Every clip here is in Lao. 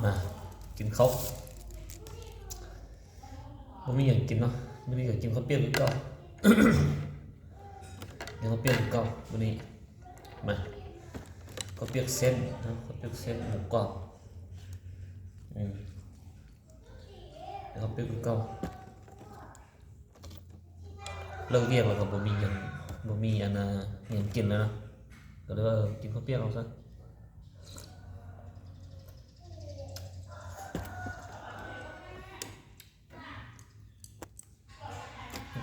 ມາກິນເຂົ້າ ບໍ່ມີຫຍັງກິນເນາະ ມື້ນີ້ກໍກິນເຂົ້າປຽກຄືເກົ່າ ກິນເຂົ້າປຽກຄືເກົ່າມື້ນີ້ ມາ ເຂົ້າປຽກເສັ້ນເນາະ ເຂົ້າປຽກເສັ້ນໝູກອບ ອືມ ເຂົ້າປຽກຄືເກົ່າ. ເລີກວຽກແລ້ວກໍບໍ່ມີຫຍັງ ບໍ່ມີອັນນ່າ ຫຍັງກິນແລ້ວເນາະ ກໍເລີຍວ່າ ເອີ ກິນເຂົ້າປຽກເອົາຊະ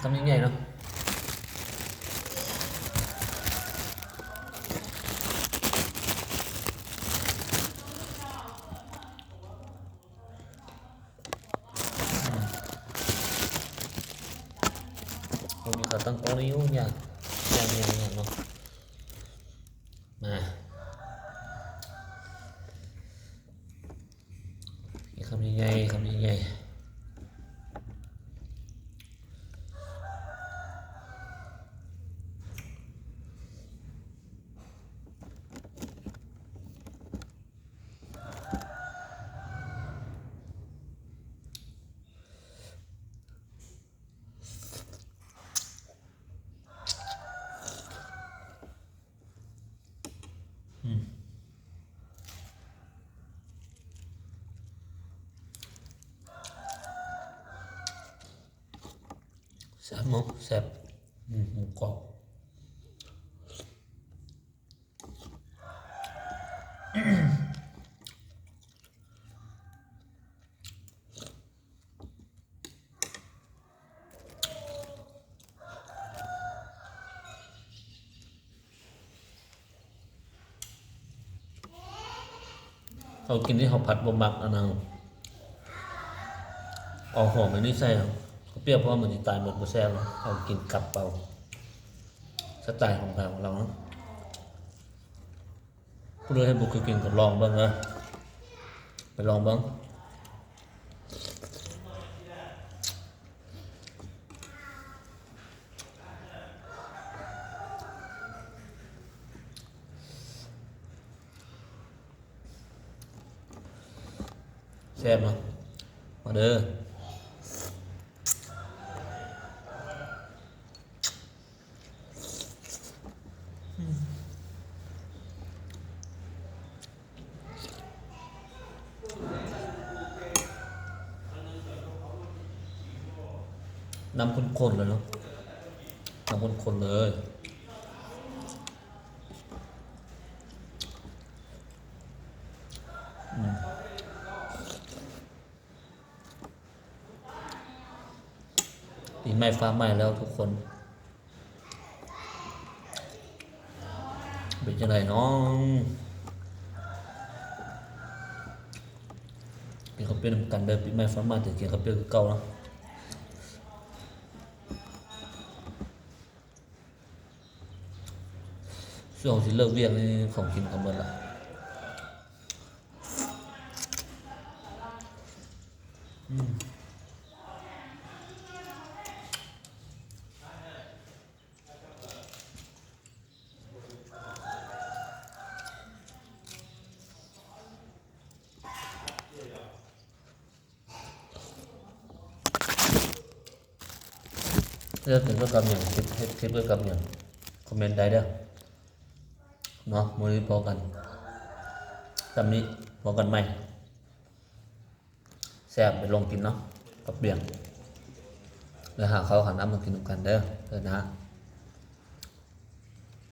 ຄຳໃຫຍ່ໆເນາະ. ໂອ້ ມີຂາຕັ້ງກ້ອງນີ້ຢູ່ ຍາກ ຍາກ ຍາກ ຍາກເນາະ ມາ ຄຳໃຫຍ່ໆ ຄຳໃຫຍ່ໆ. ອືມ ແຊບເນາະ ແຊບ ອືມ ໝູກອບ. ເຮົາກິນນີ້ເຮົາພັດບໍ່ມັກອັນນັ້ນ ເອົາຫອມອັນນີ້ໃສ່ ເຮົາປຽກ ເພາະວ່າມັນຊິຕາຍໝົດ ບໍ່ແຊບ ເຮົາກິນກັບເອົາ ສະໄຕຂອງໄທຂອງລາວເນາະ. ຜູ້ໃດບໍ່ເຄີຍກິນກໍລອງເບິ່ງເດີ ໄປລອງເບິ່ງ. ແຊບເນາະ ມາເດີ. ນ້ຳຂຸ້ນໆເລີຍເນາະ ນ້ຳຂຸ້ນໆເລີຍ. ອືມ ປີໃໝ່ຟ້າໃໝ່ແລ້ວທຸກຄົນ ເປັນຈັ່ງໃດເນາະ? ກິນເຂົ້າປຽກນຳກັນເດີ ປີໃໝ່ຟ້າໃໝ່ຈະກິນເຂົ້າປຽກຄືເກົ່າເນາະ. ຊ່ວງຊິເລີກວຽກນີ້ຂອງກິນກໍໝົດລະ ອືມ. ເລື່ອງເປັນກ່ຽວກັບຫຍັງ ເຮັດ ເຮັດ ເຮັດກ່ຽວກັບຫຍັງ ຄອມເມັນໄດ້ເດີເນາະ. ມື້ນີ້ພໍກັນສ່ຳນີ້ ພໍກັນໃໝ່. ແຊບ ໄປລອງກິນເນາະ ກັບປຽກ ແລ້ວຫາເຂົ້າຫານ້ຳມາກິນນຳກັນເດີ ເດີນະ.